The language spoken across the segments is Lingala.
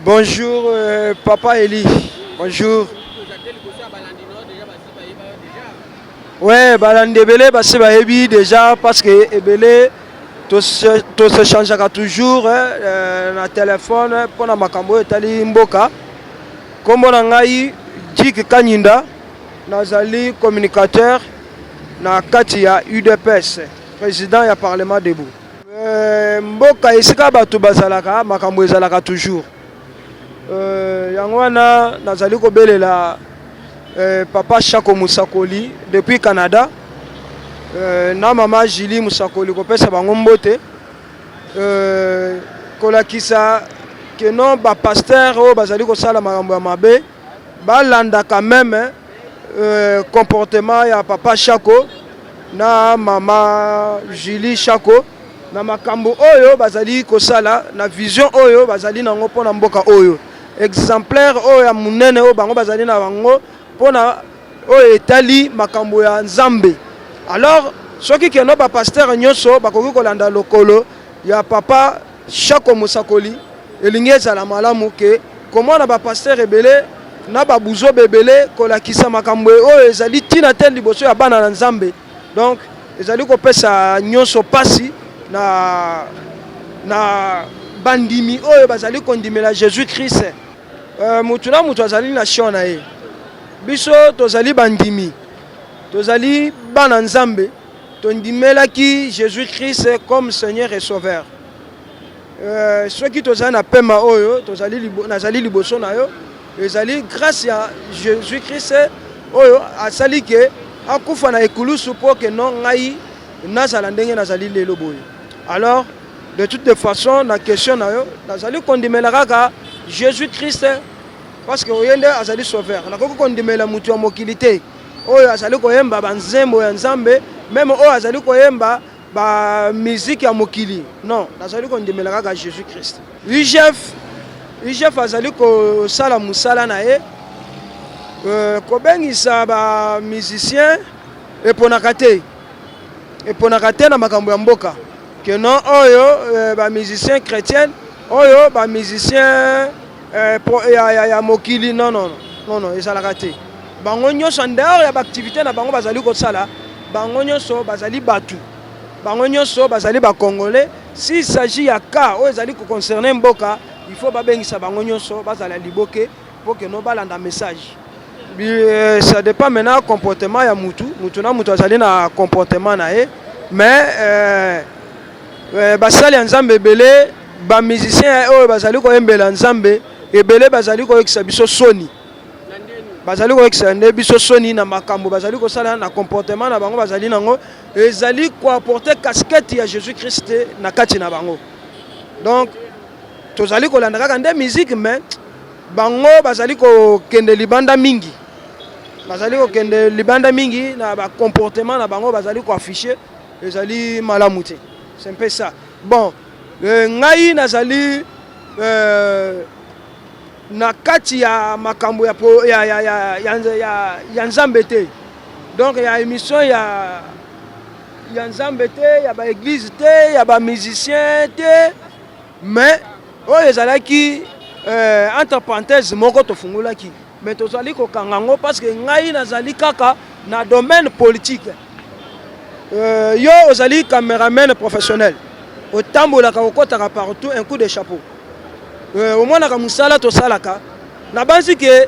Bonjour papa Eli. Bonjour. Ouais, balandi ebele basi bayebi déjà parce que ebele tosechangeaka toujours na téléphone mpona makambo oyo etali mboka. Nkombo na ngai Jik Kanyinda, nazali communicateur na kati ya UDPS, président ya Parlement debout. Mboka esika bato bazalaka, makambo ezalaka toujours. Yango wana nazali kobelela papa Chako Musakoli depuis Canada na mama Julie Musakoli, kopesa bango mbote, kolakisa ke non, bapasteur oyo bazali kosala makambo ya mabe balandaka même comportement ya papa Chako na mama Julie Chako na makambo oyo bazali kosala, na vision oyo bazali nango mpona mboka oyo, exemplaire oyo ya monene oyo bango bazali na bango mpona oyo etali makambo ya Nzambe. Alors soki keno bapasteur nyonso bakoki kolanda lokolo ya papa Chako Mosakoli, elingi ezala malamu ke komona bapasteur ebele na babuzoba ebele kolakisa makambo oyo ezali ntina te liboso ya bana na Nzambe. Donc ezali kopesa nyonso mpasi na bandimi oyo bazali kondimela Jésus Christ. Mutu na mutu azali na champ na ye. Biso tozali bandimi, tozali bana Nzambe, tondimelaki Jésus Christ comme Seigneur et Sauveur. Soki tozali na pema oyo tozali nazali liboso na yo, ezali grâce ya Jésus Christ oyo asali ke akufa na ekulusu mpo ke non, ngai nazala ndenge nazali lelo boye. Alors de toute façon, na question na yo, nazali kondimela kaka Jésus Christ parce que oye nde azali sauveur. Nakoki kondimela motu ya mokili te oyo azali koyemba banzembo ya Nzambe, même oyo azali koyemba bamusique ya mokili. Non, nazali kondimela kaka Jésus Christ. IGF, IGF azali kosala mosala na ye. Kobengisa bamusicien eponaka te, eponaka te na makambo ya mboka ke non, oyo bamusicien chrétienne, oyo bamusicien ya mokili. Non, non, non, non, ezalaka te. Bango nyonso, en dehors ya baactivité na bango bazali kosala, bango nyonso bazali bato, bango nyonso bazali bacongolais. S'il s'agit ya cas oyo ezali koconcerne mboka, il faut babengisa bango nyonso, bazala liboke mpo ke no balanda message. Ça dépend maintenant comportement ya mutu. Mutu na mutu azali na comportement na ye, mais basali ya Nzambe ebele, bamusicien oyo bazali koyembela Nzambe ebele, bazali koyokisa biso soni, bazali koyokisa nde biso soni na makambo bazali kosala, na comportement na bango bazali nango, ezali koapporter casquette ya Jésus Christ na kati na bango. Donc tozali kolanda kaka nde musique, mais bango bazali kokende libanda mingi, bazali kokende libanda mingi na bacomportement na bango bazali koaffiche, ezali malamu te. C'est un peu ça. Bon, ngai nazali na kati ya makambo ya Nzambe te, donc ya émission ya Nzambe te, ya baéglise te, ya bamusicien te, mais oyo ezalaki entre parenthèse moko tofungolaki, mais tozali kokanga yango parce que ngai nazali kaka na domaine politique. Yo ozali cameraman professionnel, otambolaka, okɔtaka partout, un coup de chapeau. Omonaka mosala tosalaka. Nabanzi ke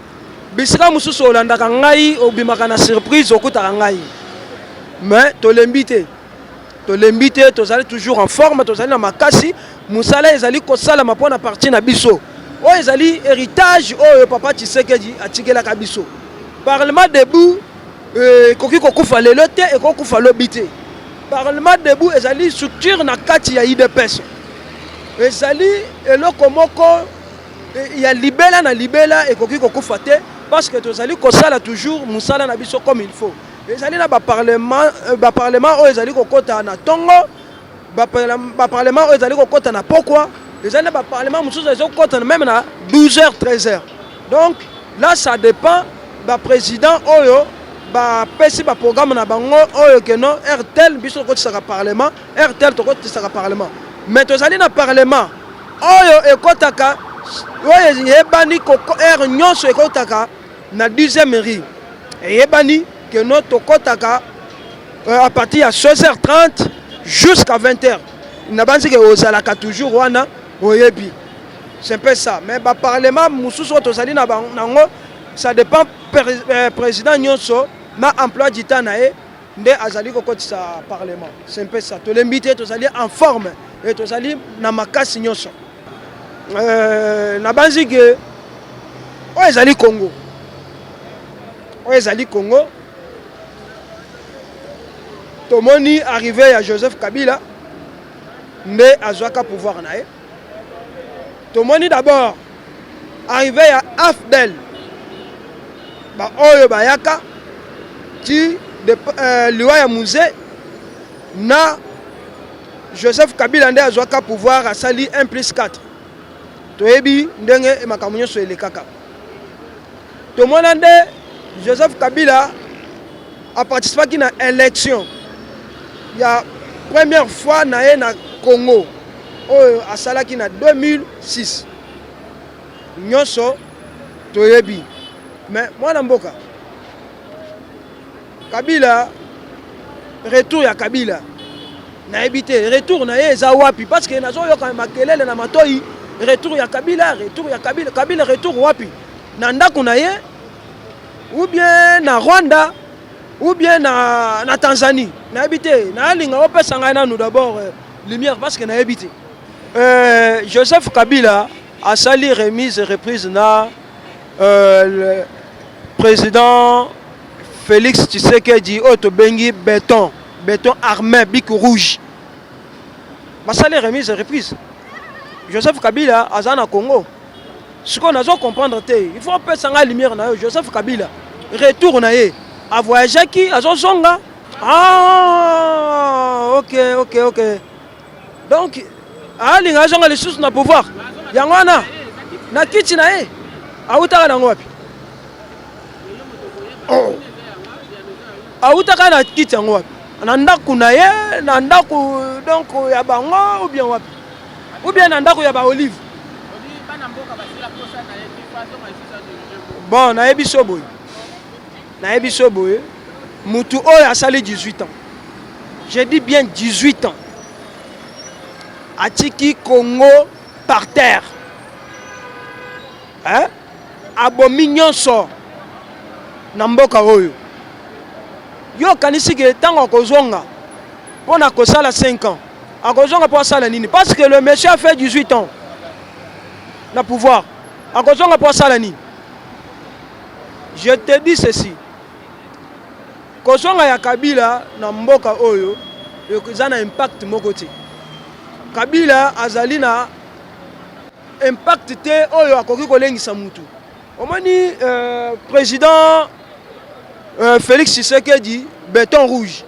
bisika mosusu olandaka ngai, obimaka na surprise, okutaka ngai. Mais tolembi te, tolembi te, tozali toujours en forme, tozali na makasi. Mosala ezali kosalama mpo na parti na biso oyo ezali héritage oyo papa Tshisekedi atikelaka biso. Parlement debout ekoki kokufa lelo te, ekoki kokufa lobi te. Parlement debout ezali structure na kati ya UDPS, ezali eloko moko ya libela na libela, ekoki kokufa te parce que tozali kosala toujours mosala na biso comme il faut. Ezali na baparlement, baparlement oyo ezali kokɔta na ntongo, baparlement oyo ezali kokɔta na pokwa, ezali na baparlement mosusu ezokɔta même na 12 heures, 13 heures. Donc là, ça dépend baprésident oyo bapesi baprogramme na bango oyo ke non, heure tel biso tokotisaka parlement, heure tel tokotisaka parlement. Mais tozali na parlement oyo ekɔtaka Oyo eyebani heure nyonso ekotaka na 10e rue. Eyebani que no tokotaka à partir ya 16h30 jusqu'à 20h. Nabanzi ke ozalaka toujours wana, oyebi. C'est un peu ça. Mais ba parlement mosusu oyo tozali na nango, ça dépend président nyonso na emploi du temps na ye nde azali kokotisa parlement. C'est un peu ça. Tolembi te, tozali en forme et tozali na makasi nyonso. Nabanzi ke oyo ezali Congo, oyo ezali Congo, tomoni arrivé ya Joseph Kabila nde azwaka pouvoir na ye. Tomoni d'abord arrivé ya AFDL, baoyo bayaka ti liwa ya Mzee na Joseph Kabila nde azwaka pouvoir, asali 1 plus 4. Toyebi ndenge makambo nyonso elekaka. Tomona nde Joseph Kabila aparticipaki na élection ya première fois na ye na Congo oyo asalaki na 2006. Nyonso toyebi. Mais mwana mboka, Kabila, retour ya Kabila, nayebi te retour na ye eza wapi, parce que nazoyoka makelele na matoi: retour ya Kabila, retour ya Kabila. Kabila retour wapi? Na ndako na ye ou bien na Rwanda ou bien na Tanzanie? Nayebi te. Nayalinga opesa ngai nanu d'abord lumière, parce que nayebi te. Joseph Kabila asali remise reprise na le président Félix Tshisekedi oyo tobengi béton, béton armé, bic rouge. Basali remise reprise. Joseph Kabila aza na Congo. Sikoyo nazo comprendre te. Il faut opesa ngai lumière na yo. Joseph Kabila, retour na ye, avoyageaki, azozonga. Ah, ok. Donc alinga azonga lisusu na pouvoir yango wana na kiti na ye awutaka nango wapi? Oh. Awutaka na kiti yango wapi? Na ndako na ye, na ndako donc ya bango, ou bien wapi? Ou bien na ndako ya baolive? Bon, nayebi so boye, nayebi so boye: mutu oyo asali 18 ans, je dis bien 18 ans, atiki Congo par terre, hein? Abomi nyonso na mboka oyo. Yo okanisi ke ntango akozonga mpo na kosala 5 ans, akozonga mpo asala nini? Parce que le monsieur a fait 18 ans na pouvoir, akozonga mpo asala nini? Je te dis ceci: kozonga ya Kabila na mboka oyo eza na impact moko te. Kabila azali na impact te oyo akoki kolengisa mutu. Omoni président Félix Tshisekedi, béton rouge,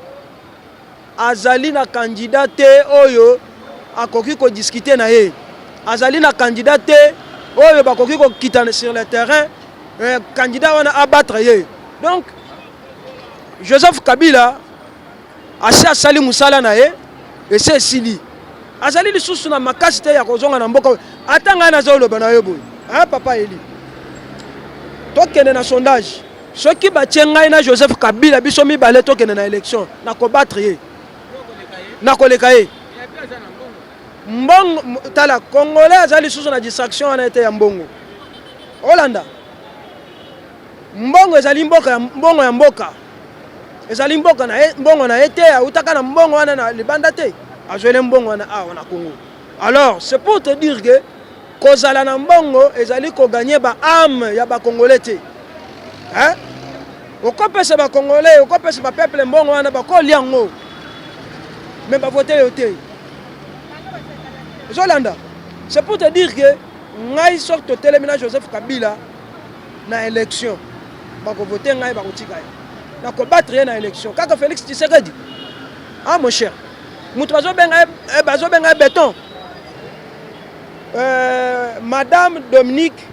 azali na candidat te oyo akoki kodiscuter na ye. Azali na candidat te oyo bakoki kokita sur le terrain, candidat wana abattre ye. Donc Joseph Kabila asi asali mosala na ye, esi esili. Azali lisusu na makasi te ya kozonga na mboka oyo. Ata ngai nazoloba na yo boye, papa Eli, tokende na sondage, soki batie ngai na Joseph Kabila, biso mibale tokende na élection, nakobattre ye, nakoleka ye. Mbongo, tala, Congolais aza lisusu na distraction wana ete ya mbongo. Olanda, mbongo ezali mboka ya mbongo ya mboka, ezali mboka na ye, mbongo na ye te. Autaka na mbongo wana na libanda te, azwele mbongo wana awa na Congo. Alors c'est pour te dire que kozala na mbongo ezali kogagner baâme ya Bacongolais te, hein? Okopesa Bacongolais, okopesa bapeuple mbongo wana, bakolia yango, mais bavote yo te. Ozolanda? C'est pour te dire que ngai, soki totelemi na Joseph Kabila na élection, bakovote ngai, bakotika ye, nakobattre ye na élection. Kaka Félix Tshisekedi, ah mon cher, moto bazobenga ye béton. Madame Dominique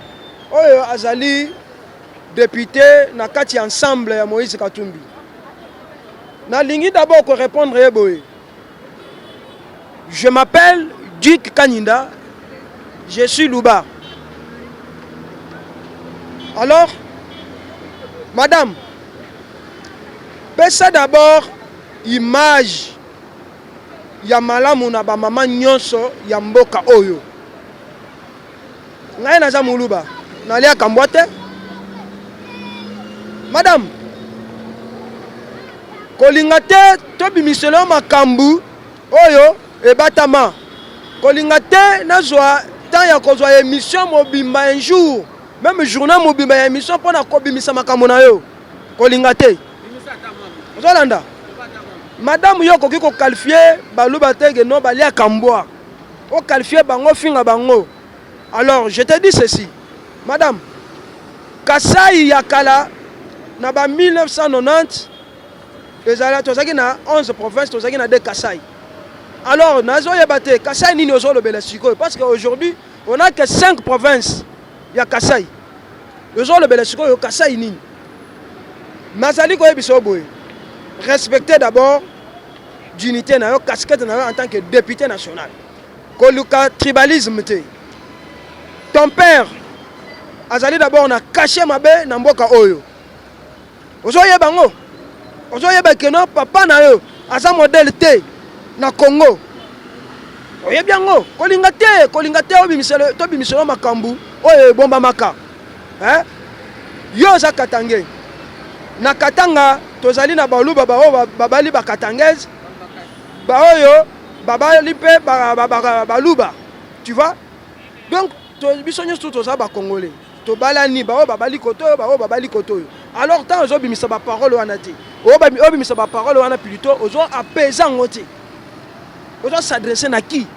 oyo azali député na kati ya ensemble ya Moïse Katumbi, nalingi d'abord korépondre ye boye: je m'appelle Duc Kanyinda, je suis Luba. Alors madame, pesa d'abord image ya malamu na ba mama nyonso ya mboka oyo. Ngai naza muluba, naliaka mbwa te. Madame, kolinga te tobimisela yo makambo oyo ebatama. Kolinga te nazwa temps ya kozwa émission mobimba un jour, même journée mobimba ya émission mpo na kobimisa makambo na yo. Kolinga te. Ozolanda? Madame, yo okoki koqualifier baluba te ke non, baliaka mbwa. Oqualifier bango, finga bango. Alors je te dis ceci, madame, Kasai ya kala na ba 1990 ezala, tozalaki na 11 provinces, tozalaki na deux Kasai. Alors nazoyeba te Kasai nini ozolobela sikoyo, parce que aujourd'hui on a que 5 provinces ya Kasai. Ozolobela sikoyo Kasai nini? Nazali koyebisa yo boye, respectez d'abord dignité na yo, casquette na yo en tant que député national. Koluka tribalisme te. Ton père azali d'abord na cachet mabe na mboka oyo. Ozoyeba yango, ozoyeba ke non, papa na yo aza modèle te na Congo, oyebi yango. Kolinga te, kolinga te tobimiselo makambo oyo ebombamaka, eh? Yo oza Katangais. Na Katanga tozali na baluba baoyo babali bakatangais, baoyo babali mpe baluba, tu vois. Donc biso nyonso toza bacongolais, tobalani, baoyo babali koto oyo, baoyo babali koto oyo. Alors ntango ozobimisa baparole wana te, obimisa baparole wana plutôt ozo apaiser yango te. Ozo s'adresser na ki?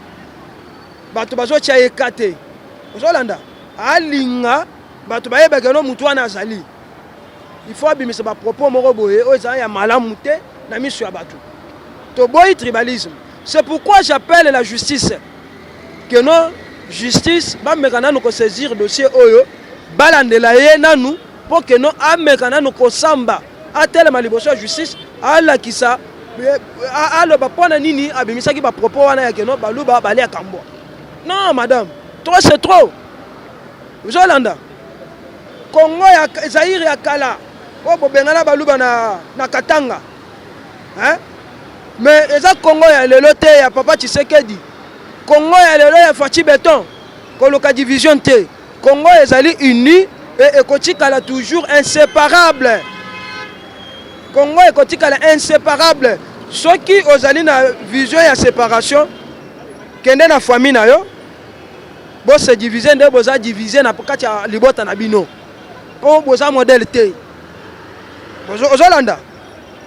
Bato bazotia ye ka te. Ozolanda, alinga bato bayebaka no motu wana azali. Il faut abimisa bapropos moko boye oyo ezala ya malamu te na miso ya bato. Toboyi tribalisme. C'est pourquoi j'appelle la justice que non, justice bameka nanu kosaisir dossier oyo, balandela ye nanu mpo ke non, ameka nanu kosamba, atelema liboso ya justice, alakisa, aloba mpo na nini abimisaki bapropos wana ya ke non, baluba baliaka mbwa. Non madame, trop c'est trop. Ozolanda, Congo ya Zaire ya kala oyo bobengana baluba na Katanga, hein? Mais eza Congo ya lelo te ya papa Tshisekedi. Congo ya lelo ya Fatshi Béton. Koluka division te. Congo ezali uni et ekotikala toujours inséparable. Congo ekotikala inséparable. Soki ozali na vision ya séparation, kende na famille na yo, bose diviser nde boza divisé na kati ya libota na bino, mpo boza modèle te. Ozolanda,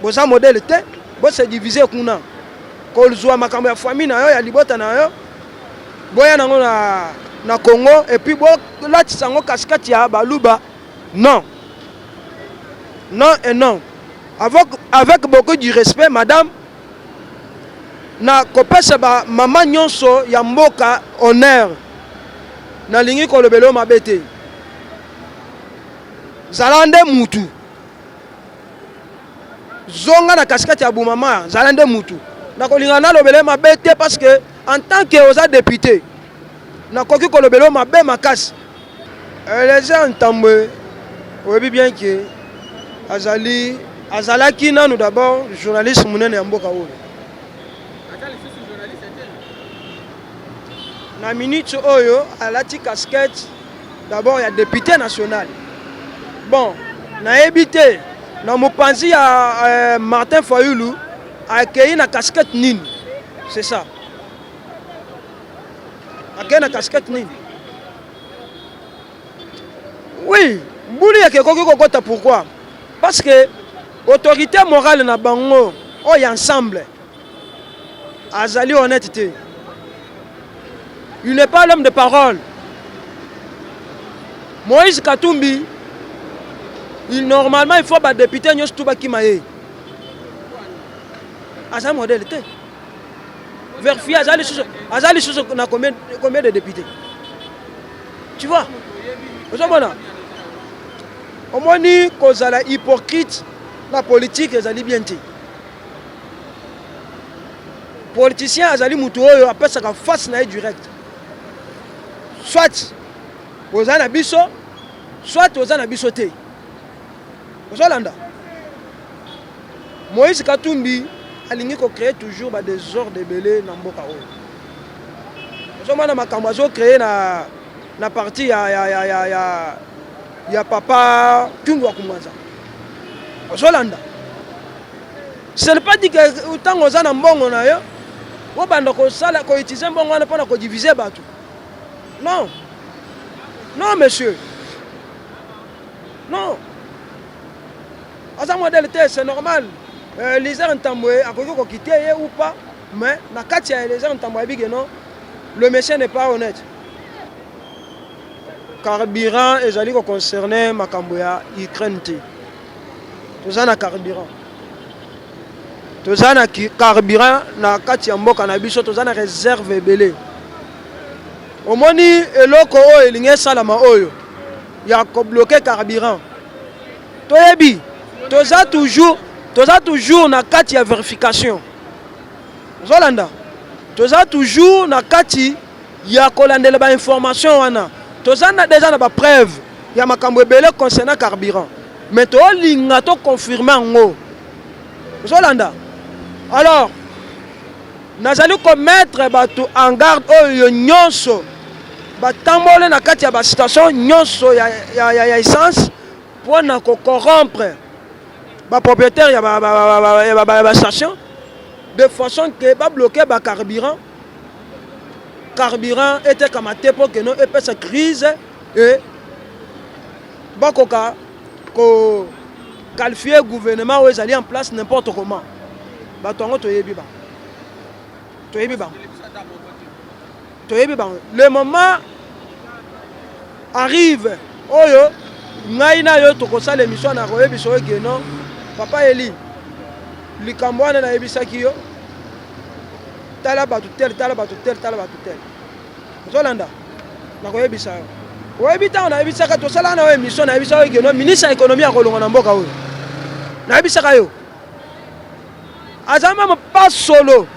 boza modèle te, bose diviser kuna. Kozwa makambo ya famille na yo, ya libota na yo, boya nango na Congo et puis bolatisa yango casquette ya baluba. Non, non et non. Avec beaucoup du respect, madame, na kopesa bamama nyonso ya mboka honneur, nalingi kolobela yo mabe te. Zala nde mutu, zonga na casquette ya bumama, zala nde mutu. Nakolinga nalobela ye mabe te, parce que en tant que oza député, nakoki kolobela yo mabe makasi. Eliezer Ntambwe, oyebi bien ke azali, azalaki nanu d'abord journaliste monene ya mboka oyo. Aza lisusu journaliste te. Na minute oyo alati casquette d'abord ya député national. Bon, nayebi te na mopanzi ya Martin Fayulu akei na casquette nini. C'est ça, akei na casquette nini? Oui, mbulu yake ekoki kokota. Pourquoi? Parce que autorité morale na bango oyo ensemble azali honnête te. Il n'est pas l'homme de parole. Moïse Katumbi, il normalement il faut badéputé nyonso tu bakima ye. Aza modèle te. Vérifier, aza lisusu na combien de députés, tu vois? Ozomona, omoni, kozala hypocrite na politique ezali bien te. Politicien azali mutu oyo apesaka face na ye direct, soit ozali na biso. Soit oza na biso te. Ozolanda? Moïse Katumbi alingi ko créer toujours ba désordre ebele na mboka oyo. Ozomona makambo azo créer na parti ya papa Tundu wa Kumwanza. Ozolanda? Ce n'est pas dit que ntango oza na mbongo na yo obanda kosala, koutiliser mbongo wana mpona kodiviser bato. Non, non monsieur, non, aza modèle te. C'est normal, Eliezer Ntambwe akoki koquitter ye ou pas, mais na kati ya Eliezer Ntambwe ayebi ke non, le monsieur n'est pas honnête. Carburant ezali koconcerne makambo ya Ukraine te. Toza na carburant, toza na carburant na kati ya mboka na biso, toza na réserve ebele. Omoni eloko oyo elingi esalama, oyo ya kobloquer carburant, toyebi, toza toujours na kati ya vérification. Ozolanda? Toza toujours na kati ya kolandela bainformation wana. Toza na déjà na bapreuve ya makambo ebele concernant carburant, mais tolinga toconfirme yango. Ozolanda? Alors nazali komettre bato en garde oyo nyonso batambole na kati ya bastation nyonso ya essence mpona kocorrompre bapropriétaire ya bastation de façon ke babloquer bacarburant, carburant etekama te, mpo keno epesa crise e bakoka koqualifier gouvernement oyo ezali en place n'importe comment. Bato yango toyebi bango, toyebi bango, toyebi bango. Le moment arrive oyo ngai na yo tokosala émission na koyebisa oyo ke non, papa Eli, likambo wana nayebisaki yo, tala bato tel, tala bato tel, tala bato tel. Ozolanda? Nakoyebisa yo. Oyebi, ntango nayebisaka, tosalaka na yo émission, nayebisaka yo ke non, ministre ya économie akolongwa na mboka oyo. Nayebisaka yo, aza même pas solo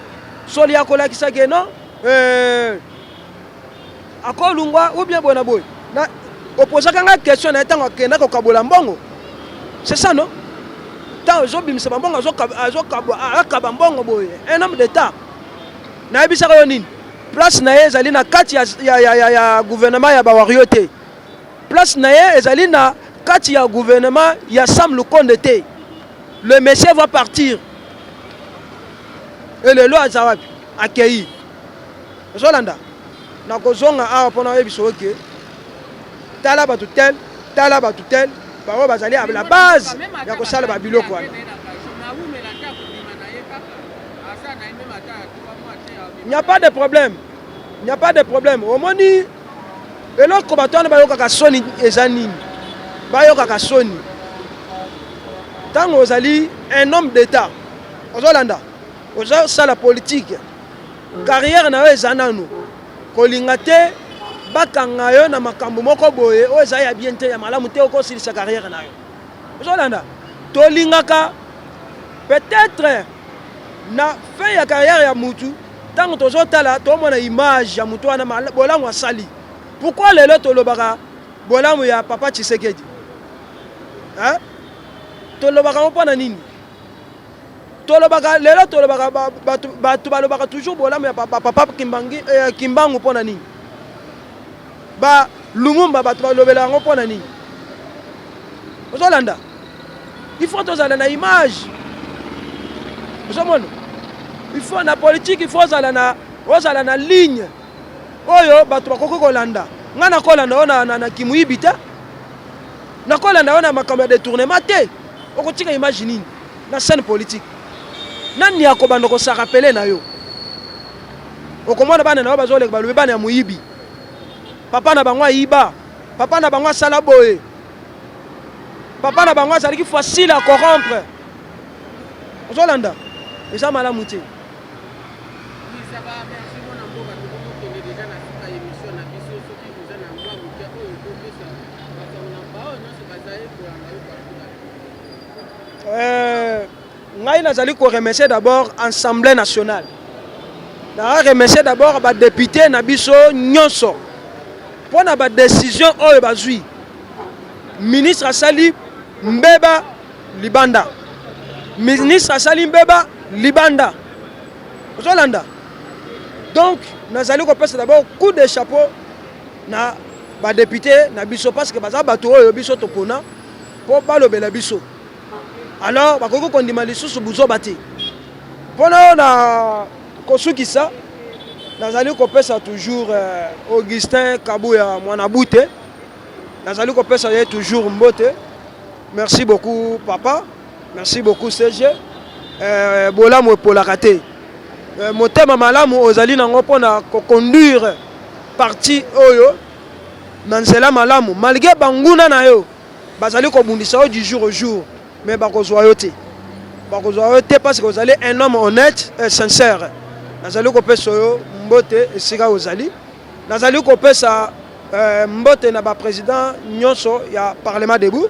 solo ya kolakisa ke non, akolungwa ou bien boye na boye. Opozaka nga question na ye ntango akenda kokabola mbongo, c'est ça, non? Ntango ezobimisa bambongo, akaba mbongo boye, un homme d'état, nayebisaka yo nini? Place na ye ezali na kati ya gouvernement ya bawarriors te. Place na ye ezali na kati ya gouvernement ya Sam Lukonde te. Le monsieur va partir. Elelo aza wapi? Akei. Ozolanda? Nakozonga awa mpona oyebisa oke tala bato tel, tala bato tel, bango bazali à la base ya kosala babiloko wana. Il n'y a pas de problème, il n'y a pas de problème. Omoni eloko bato wana bayokaka soni eza nini? Bayokaka soni ntango ozali un homme d'état, ozolanda, ozosala politique, carrière na yo eza nanu. Kolinga te bakanga yo na makambo moko boye oyo eza ya bien te, ya malamu te, okosilisa carrière na yo. Ozolanda? Tolingaka peut-être na fin ya carrière ya mutu, ntango tozotala, tomona image ya mutu wana, bolamu asali. Pourquoi lelo tolobaka bolamu ya papa Tshisekedi, hein? Tolobaka ngo mpona nini? Tolobaka lelo, tolobaka, bato balobaka toujours bolamu ya papa Kimbangu mpona nini? Ba Lumumba, bato balobela yango mpona nini? Ozolanda? Il faut tozala na image. Ozomona, il faut na politique, il faut ozala na ligne oyo bato bakoki kolanda. Ngai nakolanda oyo na kimuyibi te, nakolanda oyo na makambo ya détournement te. Okotika image nini na scène politique? Nani akobanda kosarappeler na yo? Okomona bana na yo bazoleka, balobi bana ya moyibi, papa na bango ayiba, papa na bango asala boye, papa na bango azalaki facile à corrompre. Ozolanda? Eza malamu te. Oui, ça va, merci mwana mboka. Tokomokende déjà na suka émission na biso. Soki oza na mwa moke oyo okopesa basango na baoyo nyonso bazali kolanda yo partout na Ngai nazali koremercier d'abord Assemblée nationale, naa remercier d'abord badéputé na biso nyonso mpo na badécision oyo bazwi. Ministre asali mbeba libanda, ministre asali mbeba libanda, ozolanda. Donc nazali kopesa d'abord coup de chapeau na badéputé na biso, parce que baza bato oyo biso topona mpo balobela biso. Alors bakoki kondima lisusu buzoba te. Mpona oyo na kosukisa, nazali kopesa toujours Augustin Kabuya mwana bute, nazali kopesa ye toujours mbote. Merci beaucoup papa, merci beaucoup CG. Bolamu epolaka te. Motema malamu ozali nango mpona koconduire parti oyo na nzela malamu, malgré banguna na yo bazali kobundisa yo du jour au jour, mais bakozwa yo te, bakozwa yo te, parce que ozali un homme honnête et sincère. Nazali kopesa yo mbote esika ozali. Nazali kopesa mbote na baprésident nyonso ya Parlement debout,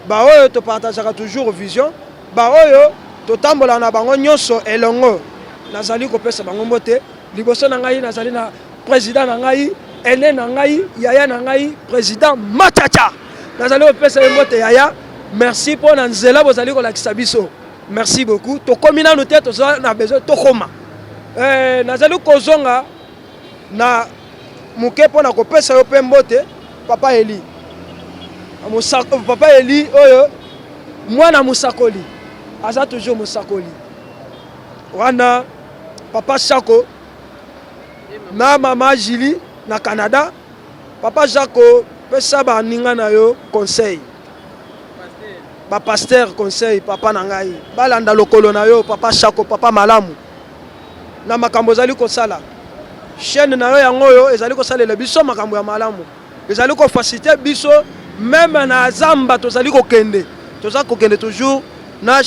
baoyo topartageaka toujours vision, baoyo totambola na bango nyonso elongo. Nazali kopesa bango mbote. Liboso na ngai nazali na président na ngai, ene na ngai, yaya na ngai, président Machacha. Nazali kopesa ye mbote. Yaya, merci mpo na nzela bozali kolakisa biso. Merci beaucoup. Tokomi nanu te, toza na besoin tokoma. Nazali kozonga na moke mpo na kopesa yo mpe mbote, papa Eli. Papa Eli oyo mwana mosakoli, aza toujours mosakoli wana. Papa Chako na mama Julie na Canada. Papa Jaco, pesa baninga na yo conseil, bapasteur conseil. Papa na ngai, balanda lokolo na yo, papa Chako, papa malamu na makambo ozali kosala. Chaîne na yo yango oyo ezali kosalela biso makambo ya malamu, ezali kofaciliter biso. Même na zamba tozali kokende, toza kokende toujours na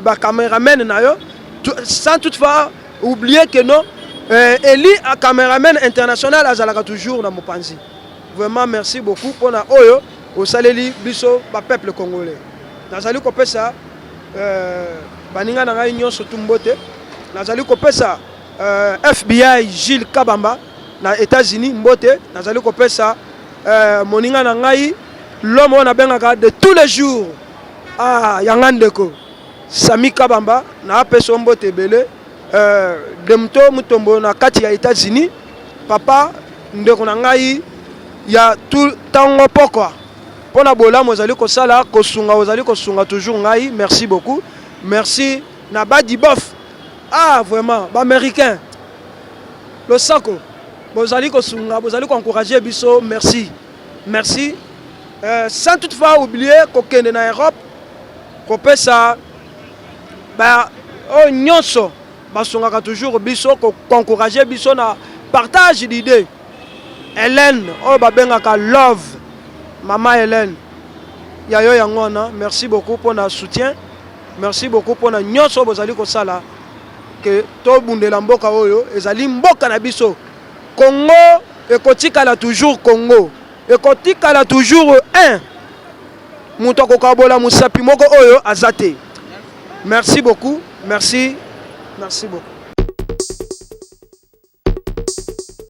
bacameraman na yo, sans toutefois oublier que non, Eli a cameraman international azalaka toujours na mopanzi. Vraiment merci beaucoup mpona oyo osaleli biso bapeuple congolais. Nazali kopesa baninga na ngai nyonso tu mbote. Nazali kopesa FBI Gilles Kabamba na États-Unis mbote. Nazali kopesa moninga na ngai, l'homme oyo nabengaka de tous les jours, ah, yanga ndeko Sami Kabamba, naapesa yo mbote ebele. Demto Mutombo na kati ya États-Unis, papa ndeko na ngai ya tout ntango pokwa, mpona bolamu ozali kosala, kosunga ozali kosunga toujours ngai. Merci beaucoup, merci na badibof. Ah, vraiment baaméricain, losako, bozali kosunga, bozali koencourager biso. Merci, merci. Sans toutefois oublier kokende na Europe kopesa ba oyo nyonso basungaka toujours biso, koencourager biso na partage d'idée. Hélène oyo babengaka Love, mama Hélène ya yo yango wana. Merci beaucoup mpona soutien, merci beaucoup mpona nyonso oyo bozali kosala ke tobundela mboka oyo ezali mboka na biso. Congo ekotikala toujours Congo, ekotikala toujours un moto akokabola mosapi moko oyo aza te. Merci beaucoup, merci, merci beaucoup.